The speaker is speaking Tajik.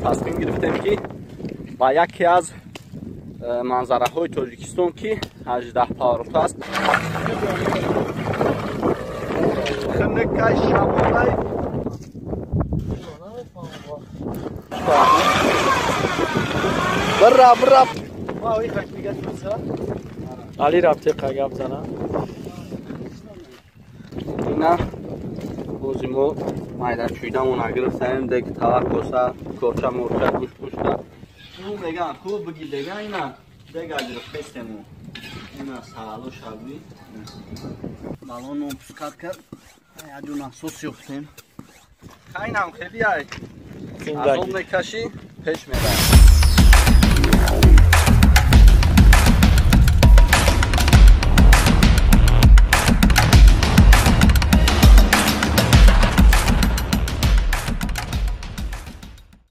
Тасмим гирифтем, ки ба яке аз манзараҳои Тоҷикистон, ки 18 поворот аст. Хунукай шабонай. Бира, бира. Али рафте гап зана. Ина бози мо майда чӯйдамона гирифтаем, дег тава, коса, корча, морча, гӯшт пӯшта. Ку меган, ку биги дега, ина дега гирифтестему. Ина саало шаби. Балон ном пускат кард. Яҷо насос ёфтем. Хайнам хели ай. Азоб мекашӣ, пеш меравад.